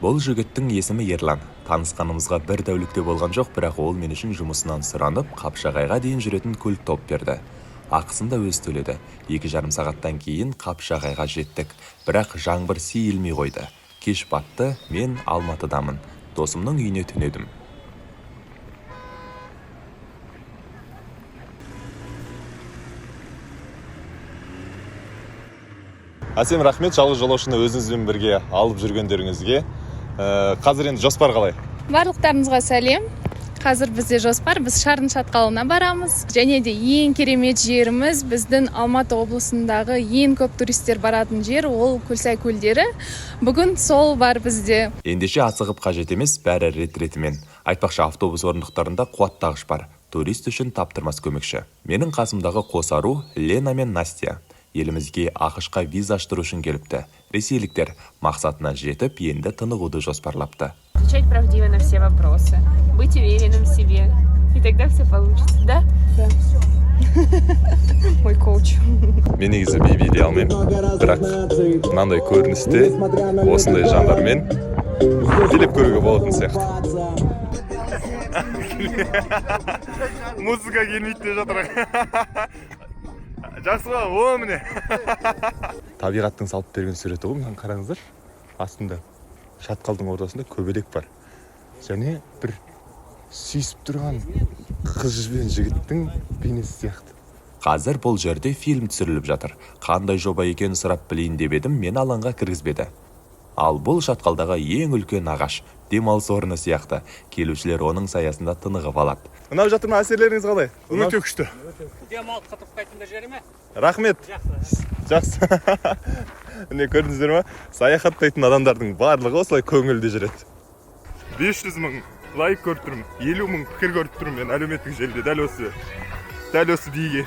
Бұл жігіттің есімі Ерлан. Танысқанымызға бір тәулікте болған жоқ, бірақ ол мен үшін жұмысынан сұранып, Қапшағайға дейін жүретін көлік тауып берді. Ақысын да өзі төледі. 2,5 сағаттан кейін Қапшағайға жеттік. Бірақ жаңбыр сейілмей қойды. Кеш батты, мен Алматыдамын. Досымның үйіне түнедім. Әсем, рахмет жалғыз жолаушыны өзіңізбен бірге алып жүргендеріңізге. Қазір енді жоспар қалай? Барлықтарыңызға сәлем! Қазір бізде жоспар: біз Шарын шатқалына барамыз және де ең керемет жеріміз, біздің Алматы облысындағы ең көп туристер баратын жер, ол Көлсай көлдері. Бүгін сол бар бізде. Ендеше асығып қажет емес, бәрі рет ретімен. Айтпақшы, автобус орындықтарында қуаттағыш бар. Турист үшін таптырмас көмекші. Менің қасымдағы қос ару Лена мен Настя. Елімізге АҚШ-қа виза аштыру үшін келіпті. Ресейліктер мақсатына жетіп, енді тынығуды жоспарлапты. Отвечать правдиво на все вопросы, быть уверенным в себе. И тогда все получится, да? Да. Мой коуч. Мен негізі би билей алмаймын, бірақ мынандай көріністе осындай жандармен билеп көруге болатын сияқты. Музыка келмейді деп жатыр. Жақсы ғой, о, міне, табиғаттың салып берген суреті ғой. Мынаны қараңыздаршы, астында шатқалдың ортасында көбелек бар және бір сүйісіп тұрған қыз бен жігіттің бейнесі сияқты. Қазір бұл жерде фильм түсіріліп жатыр. Қандай жоба екенін сұрап білейін деп едім, мені алаңға кіргізбеді. Ал бұл шатқалдағы ең үлкен ағаш, демалыс орны сияқты. Келушілер оның саясында тынығып алады. Ұнап жатыр ма? Әсерлеріңіз қалай? Өте күшті. Демалып қыдырып қайтыңдар жері ме? Рахмет, жақсы. Міне, көрдіңіздер ма, саяхаттайтын адамдардың барлығы осылай көңілді жүреді. 500 мың лайк көріп тұрмын, 50 мың пікір көріп тұрмын мен әлеуметтік желіде дәл осы биге.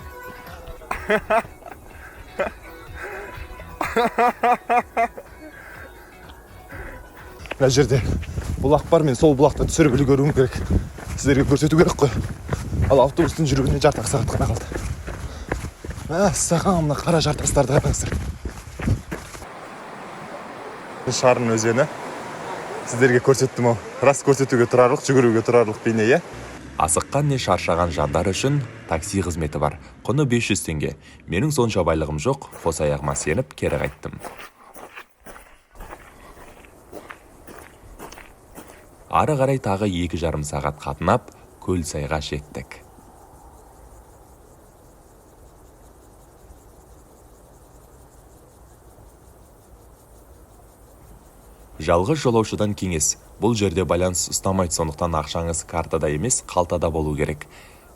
Мына жерде бұлақ бар, мен сол бұлақта түсіріп үлгеруім керек, сіздерге көрсету керек қой. Ал автобустың жүруіне жарты ақ сағат қана қалды. Мәссаған, мына қара жартастарды қараңыздар. Шарын өзені сіздерге көрсеттім ау. Рас, көрсетуге тұрарлық, жүгіруге тұрарлық бейне, иә. Асыққан не шаршаған жандар үшін такси қызметі бар. Құны 500 теңге. Менің сонша байлығым жоқ, қос аяғыма сеніп кері қайттым. Ары қарай тағы 2,5 сағат қатынап, Көлсайға жеттік. Жалғыз жолаушыдан кеңес: бұл жерде байланыс ұстамайды, сондықтан ақшаңыз картада емес, қалтада болу керек.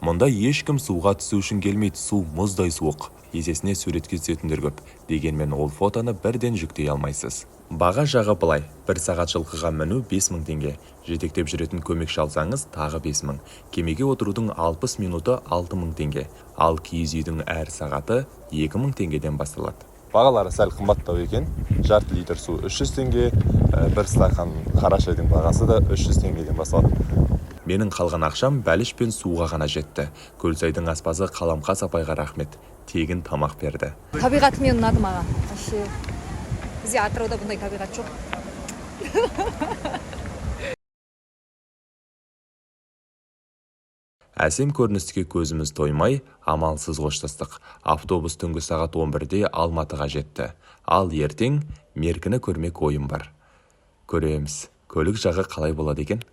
Мұнда ешкім суға түсу үшін келмейді, су мұздай суық. Есесіне суретке түсетіндер көп. Дегенмен ол фотоны бірден жүктей алмайсыз. Баға жағы былай: бір сағат жылқыға міну 5000 теңге, жетектеп жүретін көмекші алсаңыз, тағы 5000, кемеге отырудың 60 минуты 6000 теңге, ал киіз үйдің әр сағаты 2000 теңгеден басталады. Бағалары сәл қымбаттау екен. Жарты литр су 300 теңге, бір стақан қара шайдың бағасы да 300 теңгеден басталады. Менің қалған ақшам бәліш пен суға ғана жетті. Көлсайдың аспазы Қаламқас апайға рахмет, тегін тамақ берді. Табиғатымен ұнады маған вообще. Бізде Атырауда бұндай табиғат жоқ. Әсем көрініске көзіміз тоймай, амалсыз қоштастық. Автобус түнгі сағат 11-де Алматыға жетті. Ал ертең Меркіні көрмек ойым бар. Көреміз, көлік жағы қалай болады екен.